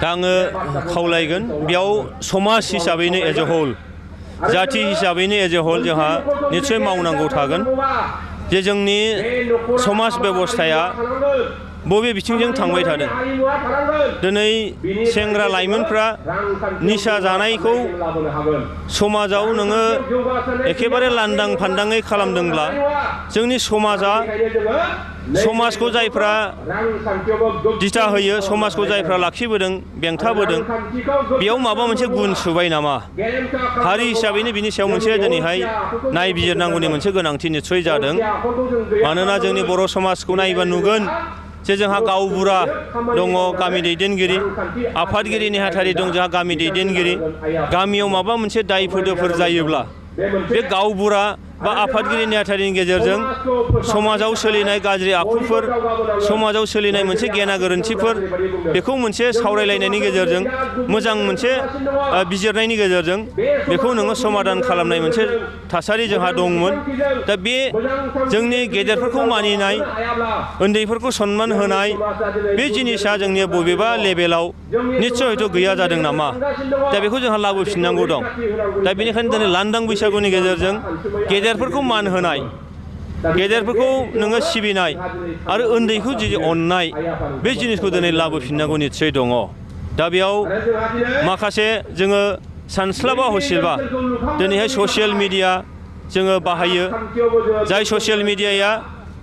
दा आङो खावलायगोन बेयाव समाज हिसाबैनो एज ए होल जाथि हिसाबैनो एज ए होल जोंहा निश्चय मावनांगौ थागोन जे जोंनि समाज बेबस्थाया बबे बिथिंजों थांबाय थादों दिनै सेंग्रा लाइमोनफ्रा निसा जानायखौ समाजाव नोङो एखेबारे लांदां फान्दाङै खालामदोंब्ला जोंनि समाजखौ जायफ्रा दिथा होयो समाजखौ जायफ्रा लाखिबोदों बेंथाबोदों बेयाव माबा मोनसे गुन सुबाय नामा हारि हिसाबैनो बिनि सायाव मोनसे दिनैहाय नायबिजिरनांगौनि मोनसे गोनांथि निस्सय जादों मानोना जोंनि बर' समाजखौ नायोबा नुगोन जे जोंहा गावबुरा दङ गामि दैदेनगिरि आफादगिरि नेहाथारि दं जोंहा गामि दैदेनगिरि गामियाव माबा मोनसे दाय फोदोफोर जायोब्ला बे गावबुरा बा आफादगिरि नेहाथारिनि गेजेरजों समाजाव सोलिनाय गाज्रि आखुफोर समाजाव सोलिनाय मोनसे गेना गोरोन्थिफोर बेखौ मोनसे सावरायलायनायनि गेजेरजों मोजां मोनसे बिजिरनायनि गेजेरजों बेखौ नोङो समाधान खालामनाय मोनसे थासारि जोंहा दंमोन दा बे जोंनि गेदेरफोरखौ मानिनाय उन्दैफोरखौ सनमान होनाय बे जिनिसा जोंनि बबेबा लेभेलाव निस्सय हयथ' गैया जादों नामा दा बेखौ जोंहा लाबोफिननांगौ दं दा बेनिखायनो दिनै लांदां बैसागुनि गेजेरजों गेदेरफोरखौ मान होनाय गेदेरफोरखौ नोङो सिबिनाय आरो उन्दैखौ जि अननाय बे जिनिसखौ दिनै लाबोफिननांगौ निस्सय दङ दा बेयाव माखासे जोङो सानस्लाबा हसिलबा दिनैहाय ससियेल मिडिया जोङो बाहायो जाय ससियेल मिडियाया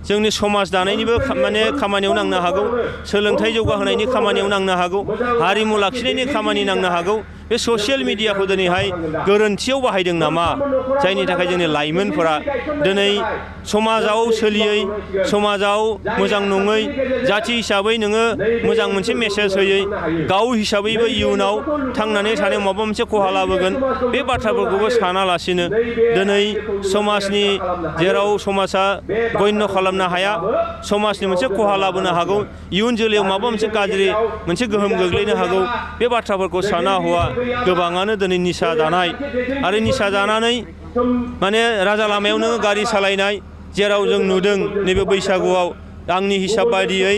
जोंनि समाज दानायनिबो माने खामानियाव नांनो हागौ सोलोंथाइ जौगाहोनायनि खामानियाव नांनो हागौ हारिमु लाखिनायनि खामानि नांनो हागौ बे ससियेल मिडियाखौ दिनैहाय गोरोन्थियाव बाहायदों नामा जायनि थाखाय जोंनि लाइमोनफोरा दिनै समाजाव सोलियै समाजाव मोजां नङै जाथि हिसाबै नोङो मोजां मोनसे मेसेज होयै गाव हिसाबैबो इयुनाव थांनानै थानायाव माबा मोनसे खहा लाबोगोन बे बाथ्राफोरखौबो सानालासिनो दिनै समाजनि जेराव समाजा गण्य खालामनो हाया समाजनि मोनसे खहा लाबोनो हागौ इयुन जोलैयाव माबा मोनसे गाज्रि मोनसे गोहोम गोग्लैनो हागौ बे बाथ्राफोरखौ साना हौवा गोबाङानो दिनै निसा जानाय आरो निसा जानानै माने राजा लामायावनो गारि सालायनाय जेराव जों नुदों नैबे बैसागुआव आंनि हिसाब बायदियै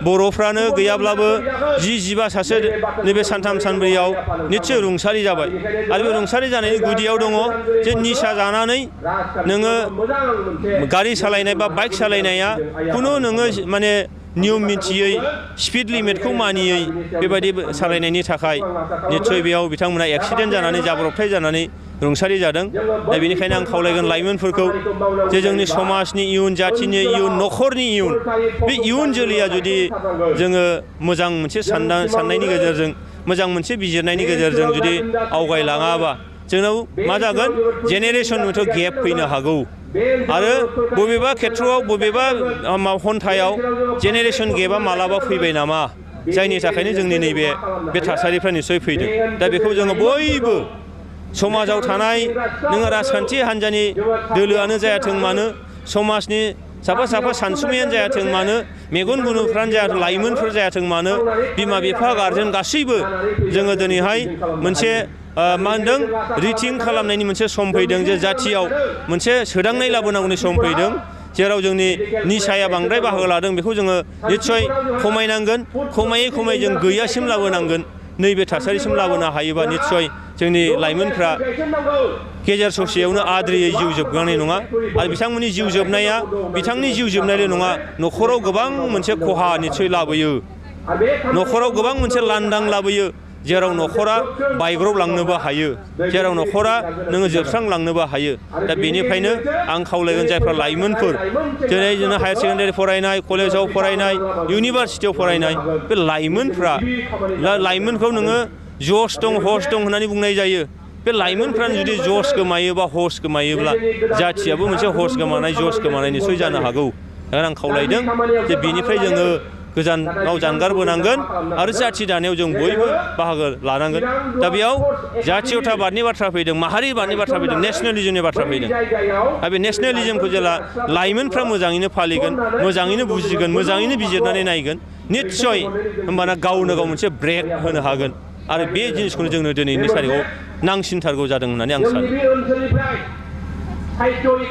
बर'फ्रानो गैयाब्लाबो 10-15 सासे नैबे सानथाम सानब्रैयाव निस्सय रुंसारि जाबाय आरो बे रुंसारि जानायनि गुदियाव दङ जे निसा जानानै नोङो गारि सालायनाय बा बाइक सालायनाया खुनु नोङो माने नियम मिथियै स्पिड लिमिटखौ मानियै बेबायदि सालायनायनि थाखाय निस्सय बेयाव बिथांमोना एक्सिडेन्ट जानानै जाब्रबथाय जानानै रुंसारि जादों दा बेनिखायनो आं खावलायगोन लाइमोनफोरखौ जे जोंनि समाजनि इयुन जाथिनि इयुन न'खरनि इयुन बे इयुन जोलैया जुदि जोङो मोजां मोनसे साननायनि गेजेरजों मोजां मोनसे बिजिरनायनि गेजेरजों जुदि आवगायलाङाबा जोंनाव मा जागोन जेनेरेसन मोनसे गेप फैनो हागौ आरो बबेबा खेथ्रआव बबेबा खन्थायाव जेनेरेसन गेपआ मालाबा फैबाय नामा जायनि थाखायनो जोंनि नैबे थासारिफ्रा निस्सय फैदों दा बेखौ जोङो बयबो समाजाव थानाय नोङो राजखान्थि हान्जानि दोलोआनो जायाथों मानो समाजनि साफा साफा सानसुमैयानो जायाथों मानो मेगन गुनुफ्रानो जायाथों लाइमोनफोर जायाथों मानो बिमा बिफा गारजेन गासैबो जोङो दिनैहाय मोनसे मा होनदों रिथिं खालामनायनि मोनसे सम फैदों जे जाथियाव मोनसे सोदांनाय लाबोनांगौनि सम फैदों जेराव जोंनि निसाया बांद्राय बाहागो लादों बेखौ जोङो निस्सय खमायनांगोन खमायै जों गैयासिम लाबोनांगोन नैबे थासारिसिम लाबोनो हायोबा निस्सय जोंनि लाइमोनफ्रा गेजेर ससेयावनो आद्रियै जिउ जोबगानाय नङा आरो बिथांमोननि जिउ जोबनाया बिथांनि जिउ जोबनायल' नङा न'खराव गोबां मोनसे खहा निस्सय लाबोयो न'खराव गोबां मोनसे लांदां लाबोयो जेराव न'खरा बायग्रबलांनोबो हायो जेराव न'खरा नोङो जोबस्रांलांनोबो हायो दा बेनिफ्रायनो आं खावलायगोन जायफ्रा लाइमोनफोर जेरै जोङो हायार सेकेन्डारि फरायनाय कलेजाव फरायनाय इउनिभारसिटियाव फरायनाय बे लाइमोनखौ नोङो जस दं हस दं होननानै बुंनाय जायो बे लाइमोनफ्रानो जुदि जस गोमायो बा हस गोमायोब्ला जाथियाबो मोनसे हस गोमानाय जस गोमानाय निस्सय जानो हागौ दा आं खावलायदों जे बेनिफ्राय जोङो गोजानाव जानगारबोनांगोन आरो जाथि दानायाव जों बयबो बाहागो लानांगोन दा बेयाव जाथियथाबादनि बाथ्रा फैदों माहारिबादनि बाथ्रा फैदों नेसनेलिजमनि बाथ्रा फैदों दा बे नेसनेलिजमखौ जेला लाइमोनफ्रा मोजाङैनो फालिगोन मोजाङैनो बुजिगोन मोजाङैनो बिजिरनानै नायगोन निस्सय होमबाना गावनो गाव मोनसे ब्रेक होनो हागोन आरो बे जिनिसखौनो जोंनो दिनैनि तारिखआव नांसिनथारगौ जादों होननानै आं सानो